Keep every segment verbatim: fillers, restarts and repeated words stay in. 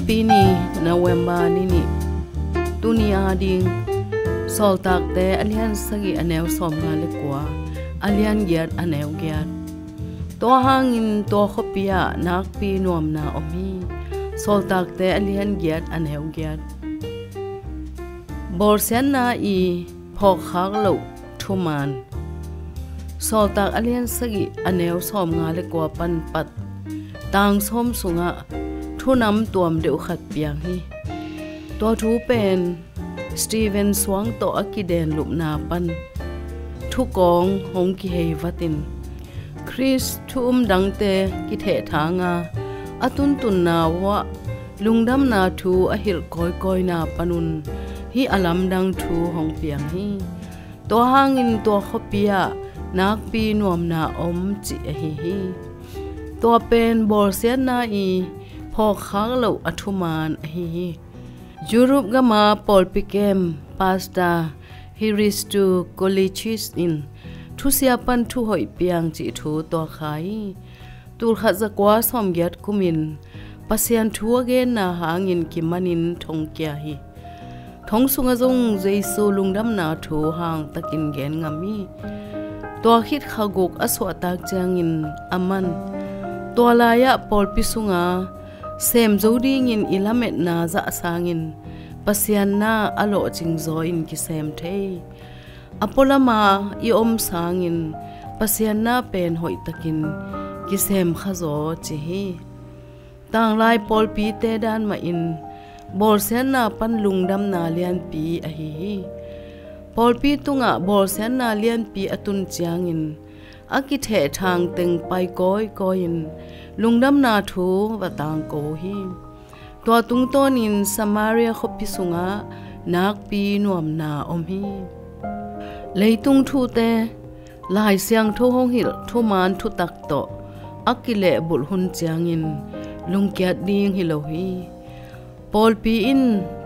Pi ni, November ni nih. Tuni a ding Sawltakte a lian sagih a neu sawmnga le kua, a lian giat a neu giat. Tua hangin tua khuapi ah nakpi nuamna om hi. Sawltakte a lian giat a neu giat. Bawlsiatna i phawkkhak loh thuman. Sawltak a lian sagih a neu sawmnga le kua pan pat tang sawm sungah thu nam tuam deuh khat piang hi. Tua thu pen Stephen suang tawh a kidenlupna pan thukawng hong kihei vatin, Khrist thu um dangte kithehthanga a tuntunna uah lungdamna thu a hilh kawikawina panun hih a lamdang thu hong piang hi. Tua hangin tua khuapi ah nakpi nuamna om cih ahi hi. Tua pen bawlsiatna i phawkkhak loh a thuman ahi hi. Europe gama pawlpi kem Pastor Hristo Kolichis in thusia pan thuhoih piang cih thu tuak kha hi. Tulkhat zakua sawmgiat kumin Pasian thu a genna hangin kimanin thongkia hi. Thong sungah zong Jesu lungdamna thu hangtakin gen ngam hi. Tua khit kha guk a suahtak ciangin aman tua lai-ah pawlpi sunga sem zo dingin i lametna zah sangin Pasian na a lawhcing zaw in kisem thei. A pualama i om sangin Pasian na pen hoihtakin kisem kha zaw ci hi. Tanglai pawlpite dan mahin bawlsiatna pan lungdamna lianpi ahi hi. Pawlpi tungah bawlsiatna lianpi a tun ciangin a kithehthang teng pai kawikawi-in lungdamna thu va tangko hi. Tua tungtawnin Samaria khuapi sungah nakpi nuamna om hi. Leitung thute, Lai Siangtho hong hilh thuman thutak tawh a kilehbulh hun ciangin lungkiat ding hi lo hi. Pawlpi in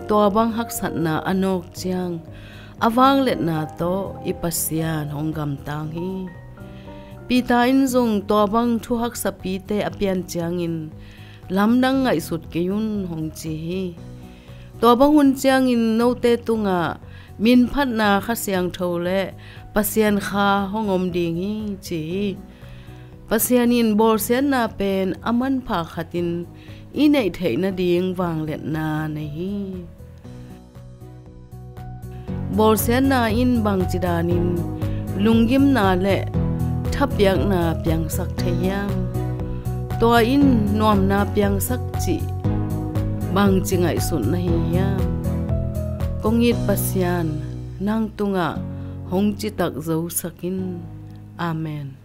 tua bang haksatna a nawk ciang a vangliatna tawh i Pasian hong gamtang hi. Peter in zong tua bang thu haksapite a pian ciangin lamdang ngaihsut kei un hong ci hi. Tua bang hun ciangin note tungah minphatna Kha Siangtho le Pasian Kha hong om ding hi ci hi. Pasian in bawlsiatna pen a manpha khatin i neih theih nading vangliatna nei hi. Bawlsiatna in bangci danin lunggimna le thapiakna piangsak thei hiam? Tua in nuamna piangsak cih bangci ngaihsut na hi hiam? Kong it Pasian, nang tungah hong citak zosak in. Amen.